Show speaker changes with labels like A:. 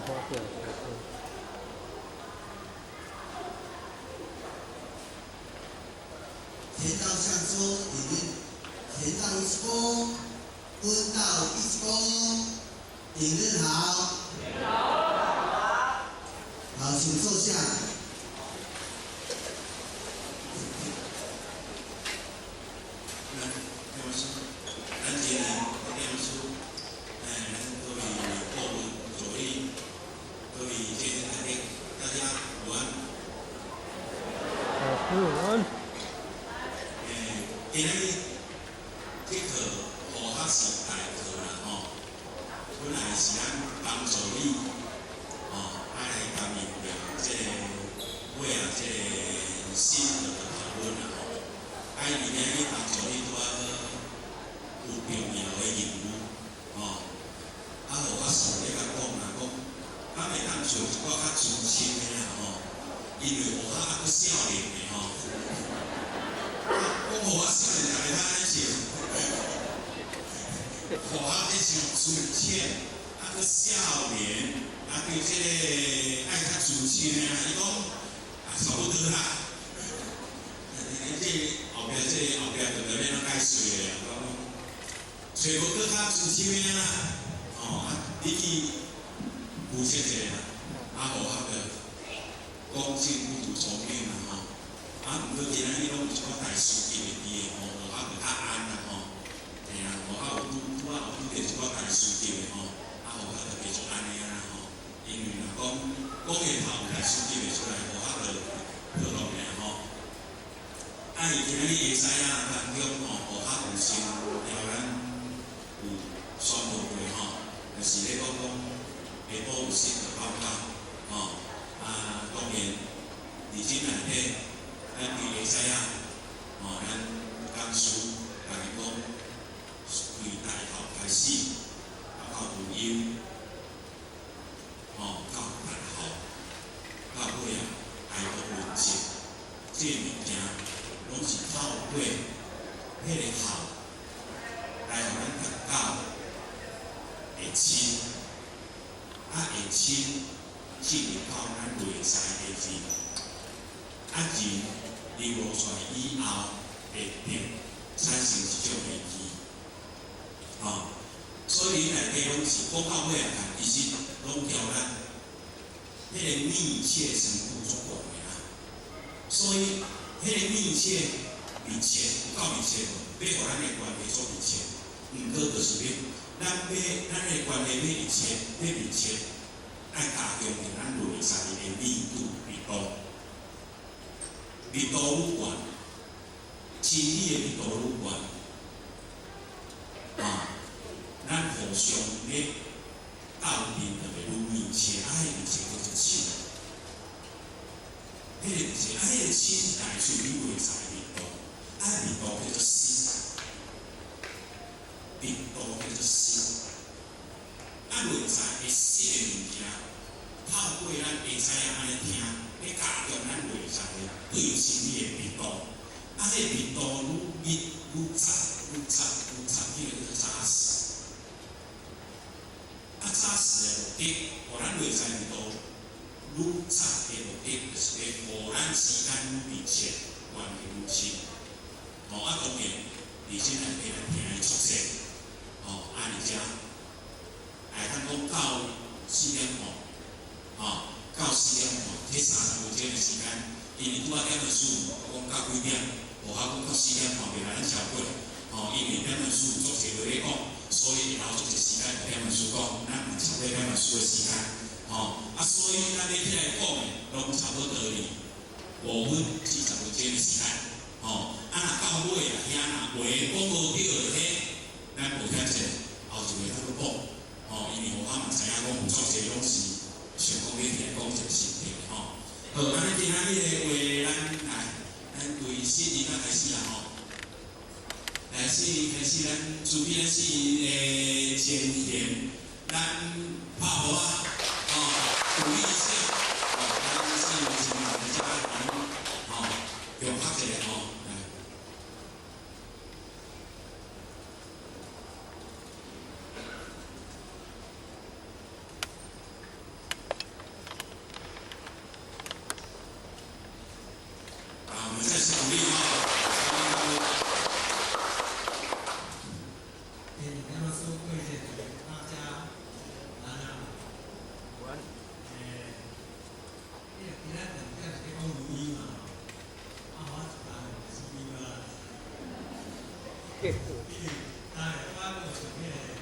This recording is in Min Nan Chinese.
A: 發表學生。
B: 田到象說，裡面田到一公，溫到一公，頂日好。好。好，請坐下。
C: 咱老師，咱今日老師，咱各位顧問助理，各位健身大家，大家午安。
A: 老師午安。
C: 今日這課學學是大課啦吼，本來是咱幫助你，吼，愛來擔任著這個尾啊，這個心得的討論啦吼。啊，伊今日幫助你拄仔有重要的任務，吼。啊，予我數咧甲講啦，講，咱會當找一寡較資深的啦吼，因為學校還閣少年的吼。講予我少年，逐个較愛笑。學校這傷資淺，啊閣少年，啊對這個愛較資深的啦，伊講啊差不多啦。這後壁這個後壁就著欲怎解釋的啦，講揣無閣較資深的啦，吼啊，你去負責一下啦，啊，予學著講真不如從命啦吼，啊，毋過今仔日攏有一寡大師級的佇的吼，予學著較安啦吼，嘿啊，予學有拄拄仔有拄著一寡大師級的吼，啊，予學著繼續按呢啦吼，因為若講講下頭有大師級的出來，予學著好落爾吼。啊，伊今仔日會使啊當中吼，予學有先邀咱有宣布過吼，就是咧講講下晡有新的報告吼，啊，當然佇這內底，咱對會使啊，吼，咱講師共伊講，對大學開始，啊到有優，吼，到大學，到尾啊，愛國文職，這個物件攏是透過彼個校來予咱達到會親，啊會親進入到咱內在的人，啊人流露出來以後會變產生一種危機，吼，所以內底攏是講到尾啊，其實攏調咱彼個密切程度足懸的啦，所以彼個密切密切有夠密切無？欲予咱的關係做密切，毋過就是欲咱欲咱的關係欲密切，欲密切，愛加強著咱內在的密度密度，密度愈懸，真理的密度愈懸，啊，咱互相咧鬥陣就會愈密切，啊，彼個密切叫做親。彼個密切，啊，彼個親來自於內在密度，啊，密度叫做心，密度叫做心。啊，內在的實的物件，透過咱會知影按呢聽，咧加強咱內在的對真理的密度。啊，彼個密度愈密愈紮愈紮愈紮，彼個叫做紮實。啊，紮實的目的，予咱內在密度愈紮的目的，就是欲予咱之間愈密切，關係愈親。吼，啊，當然，佇這內底咱聽伊出說，吼，啊，而且會通講到4點半，吼，到4點半，這30分鐘的時間，因為拄仔點的書講到幾點，無法講到四點半袂來咱超過，吼，因為點的書足濟話咧講，所以會留足濟時間予點的書講，咱毋超過點的書的時間，吼，啊，所以咱咧起來講的，攏差不多佇5分至10分鐘的時間，吼，啊，若到尾啊，遐若話講無對的彼，咱無遐濟，後一回再閣講，吼，因為我嘛知影講有足濟攏是想講欲起來講一個心得吼。好，按呢今仔日的話，咱來，咱對四字仔開始啦吼。來四開始，咱準備咱四的前言，咱拍鼓啊，吼，鼓勵一下，吼，咱四個前言來遮吼，用拍一下吼，來。
B: 貴賤，大家晚安。
A: 晚安。
B: 欸，今仔重點是咧講如意嘛，啊，我一般是意嘛，因為當然我有想彼個。